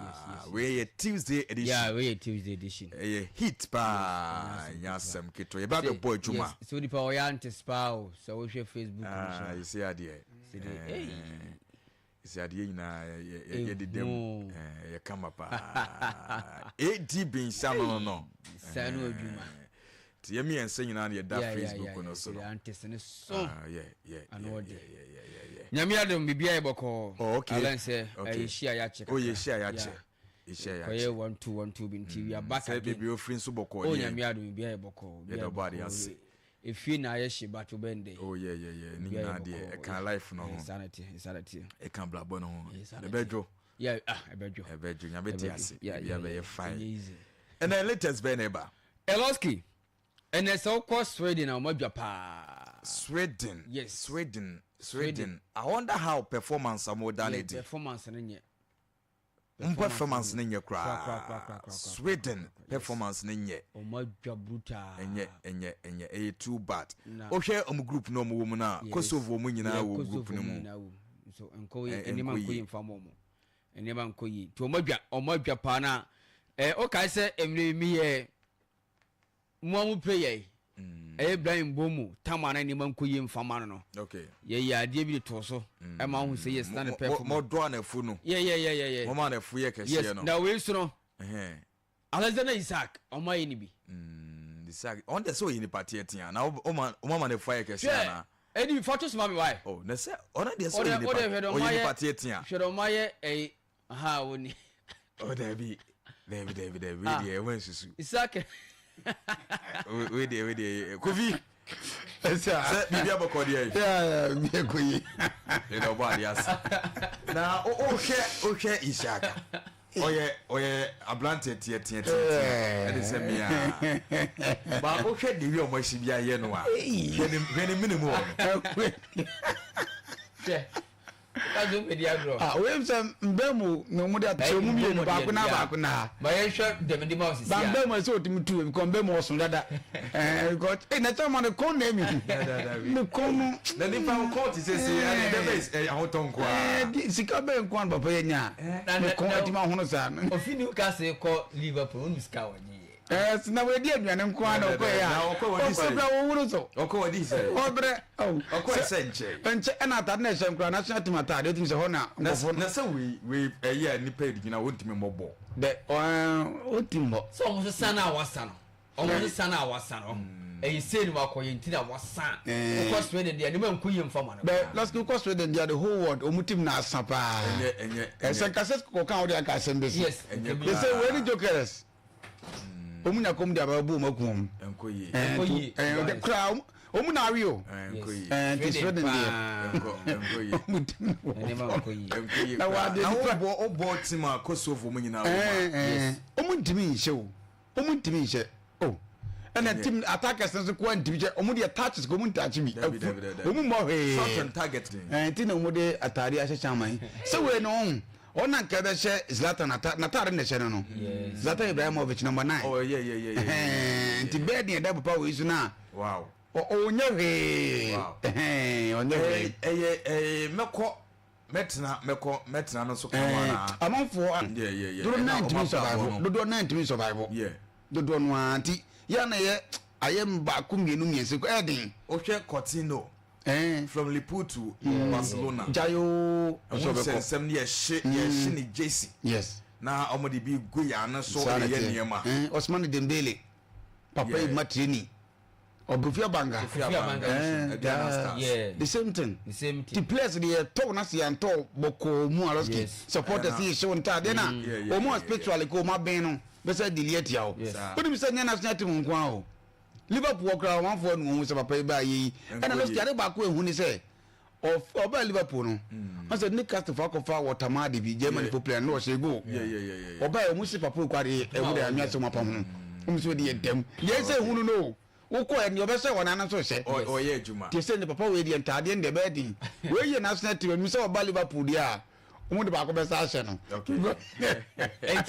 Yes. Wei yɛ Tuesday edition. Yeah, wei yɛ Tuesday edition. Ɛyɛ heat paa, nyɛ asɛm ketewa. Yɛba bɛbɔ adwuma. Yes, so nipa ɔyɛ antes paa o, sɛ wohwɛ Facebook no so Ah, a. yɛsɛ adeɛ. Sɛdeɛ, ei. Yɛsɛ adeɛ nyinaa yɛdeda mu. Ehu. Ɛyɛ kama paa. AD Binsa no. Saa no adwuma. Nti yɛ mmiɛnsa nyinaa na yɛda Facebook no so no. Yeah, antes ne so. Ah, Ano ɔde. yeah. Nyame adom, biribiara yɛ bɔkɔɔ. Oh, okay. Alan sɛ Okay. ɛyɛ hyia yɛakyɛ. Oh, yɛhyia yɛakyɛ. Yɛhyia Kɔyɛ yɛakyɛ. 1-2-1-2 bi nti we are back Sɛ again. bebree ofiri nso bɔkɔɔ Oh, deɛ. Nyame adom, biribiara yɛ bɔkɔɔ. Biribiara Yɛda yɛ ɔbɔ ade bɔkɔɔ. ase. Efie na ayɛ hye but wobɛn dɛ. Oh, yeah. Ne Biribiara nyinaa yɛ deɛ bɔkɔɔ. ɛka life no ho. Saa na ɛteɛ, saa na ɛteɛ. Ɛka brabɔ no ho. Saa na ɛteɛ. Ɛbɛdwo. Yeah, ah, ɛbɛdwo. Ɛbɛdwo. Nyame te Ɛbɛdwo. ase. Yeah, Biribiara bɛyɛ yeah. fine. Ɛnyɛ easy. Ɛnɛ latest bɛn na ɛba? Eloski, ɛnɛ sɛ wokɔ Sweden a, ɔmo adwa paa. Sweden. Yes. Sweden. Sweden. I wonder how performance a mo da ne di. Performance no nyɛ. Performance ne nyɛ Kora, kora, kora, kora, koraa. kora, Sweden kora. performance ne nyɛ. Ɔmo adwa brutal. Ɛnyɛ ɛyɛ too bad. Na- Wohwɛ ɔmo group no ɔmo wɔ mu no a, Kosovo ɔmo nyinaa Yeah, wɔ Kosovo group no mu mu. nyinaa wɔ mu. So nkɔ yie, nneɛma nkɔ nkɔ yie. yie mfa ma ɔmo. Nneɛma nkɔ yie. Nti ɔmo adwa paa na ɔkae sɛ mmerɛ mi yɛ mo a mo player yi. Ɛyɛ Ibrahim Bomu tama na nneɛma nkɔ yie mfa ma no. Yɛyɛ adeɛ bi de to so ɛma ho sɛ yes, na ne performance. Mɔdɔ anafo no. Yeah. Mɔma anafo yɛ kɛseɛ no. Na wei so no, Ɛhɛn. Alexander Isak, ɔmo ayɛ ne bi. Isak ɔn de sɛ ɔyɛ nipa teatea na ɔma anafo ayɛ kɛseɛ Hwɛ ana? ɛni fa to soma mi wae. Oh, na sɛ ɔno deɛ sɛ ɔyɛ Ɔde nipa ɔde hwɛ dɛ ɔmo ɔyɛ ayɛ nipa teatea. Hwɛ dɛ ɔmo ayɛ ɛyi aha wɔni. Oh, dabi dabi dabi dabi, wei Ah. deɛ ɛwɔ nsusu. Isak. Wei deɛ Kofi Ɛsɛ sɛ biribi abɔkɔ deɛ yi. Yeah, mi ɛkɔ yi. Yɛde ɔbɔ adeɛ ase na wohwɛ Isak, ɔyɛ aberante teateateatea ɛde sɛ mmea ba wohwɛ de wi a ɔmo ahyi bi ayɛ no a, hwɛ ne mene mu wɔ no. Hwɛ kaso bɛ di agorɔ. Ah, wei sɛ mbɛ mu na ɔmo de akyɛ ɔmo mmienu, baako na baako na. Ma yɛn hwɛ dɛmɛdi ma osisi Ba a. mbɛ mu ɛsɛ otumi tu because mbɛ mu ɔso dada because na kyɛn ma ne kɔn na emi hu ne kɔn no. Na nipa kɔn ti sɛ ɛne dɛ bɛ ahotɔ nko a. Sika bɛyɛ nko ano papa yɛ nya ne kɔn ɛtumi ahono saa no. Ofi Newcastle kɔ Liverpool, onu sika wɔ gye yɛ. Sinna wo edi aduane nko ara na ɔkɔ yɛ a Na ɔkɔ wɔ di sɛ. Ɔkɔ ebira wɔwuro so. Ɔkɔ wɔ di sɛ. Ɔbrɛ ɔw. Ɔkɔ ɛsɛ nkyɛn. Nkyɛn ɛna ataade na ɛhyɛ nkura national team ataade otumi sɛ hɔ na Na nkɔfo no. Na sɛ wei ɛyɛ a nipa yɛ gyina wɔntumi mmɔ bɔ. Dɛ ɔti mbɔ. Sɛ ɔmo sisan na wasa no, ɔmo sisan na wasa no, ɛyɛ sei ni wakɔ yɛ nti na wasa. Wokɔ Sweden deɛ, nneɛma nko yie nfa ma no. Bɛ lɔsiki kɔ Sweden deɛ, the whole world ɔmo team na asa paa. Ɛnyɛ Ɛsɛ nkasɛ kɔkɔ kan ɔde aka asɛm bɛsi. Yes. Ɛnyɛ They say wei ni Gyokeres ɔmo nya kɔm de aba bu ɔmo aku ɔmo. Ɛnkɔ yie. Ɛnkɔ yie. Ɛɛ kura ɔmo na awi o. Ɛnkɔ yie. Ɛɛ nti Sweden deɛ. Ɛnkɔ yie. Ɔmo team na wɔ Nneɛma nkɔ yie. Ɛnkɔ yie Na koraa. wade Na nipa- wobɔ team a Kosovo mu nyinaa wɔ mu ɛɛ a. ɛɛ ɔmo ntumi nhyɛ o, ɔmo ntumi nhyɛ o, ɛna team attackers nso koa ntumi hyɛ, ɔmo deɛ touches ko ɔmo ntaachi bi. Dabi, dabi, dabi, dabi. Ɔmo mmɔ hwee. Shot on target ni. Ɛɛ nti na ɔmo de ataade ahyehyɛ ama yi sɛ wei no ɔn ɔna nka bɛhyɛ Zlatan ata n'ataade na ɛhyɛ no. Zlatan Ibrahimovic number 9. Oh, yeah. Ɛhɛn, nti bɛɛ deɛ ɛda papa wei so na ɔnyɛ hwee. Ɛhɛn, ɔnyɛ hwee. Ɛyɛ mɛkɔ mɛtena, mɛkɔ mɛtena no so ka ho anaa? Amanfoɔ dodoɔ Ɛna naa ntumi ɔmo survive. abrabɔ no. Dodoɔ naa ntumi survive. Dodoɔ no ara nti yɛn na yɛ ayɛ baako, mmienu, mmiɛnsa ɛyɛ den. Wohwɛ Coutinho from Liverpool to Barcelona. Jayo. Ɛho sɛ nsɛm no yɛhye ne jersey. Na ɔmo de bi gu yɛn ano so Saa na de yɛ teɛ. nneɛma. Ousmane Dembele papa yi ma training ɔbɛfi abanga. Kofi Abanga. Aduana Stars. The same thing. The same Ti thing. players de yɛ tɔw na se yɛn tɔw bɔkɔɔ mu alɔski supporters yɛ hyew ntaadeɛ na wɔn a spiritually ko wɔn abɛn no bɛsɛ deli atia o. Wonim sɛ nyɛ national team nko ara o, Liverpool wɔ koraa wɔn afɔ nu wɔn sɛ papa yi ba yɛ yi ɛna lɔski ade baako ehu ni sɛ ɔbaa Liverpool no, wɔn sɛ Newcastle fo akɔfa Woltemade bi, Germany fo player no ɔhyɛ goal. Ɔbaa yɛ wɔn si papa okɔ ade ɛwu de anwia sɛ wɔn apam ho wɔn sɛ ɔde yɛ ntɛm deɛ ɛsɛ ehunu no o, wokɔ ɛ deɛ ɔbɛhyɛ wɔn nan so hyɛ. Ɔyɛ adwuma. Te sɛ ne papa wei deɛ ntaadeɛ no deɛ ɛbɛyɛ den wei yɛ national team ɛmu sɛ ɔba Liverpool deɛ a, wɔn de baako bɛsa ahyɛ no. Okay.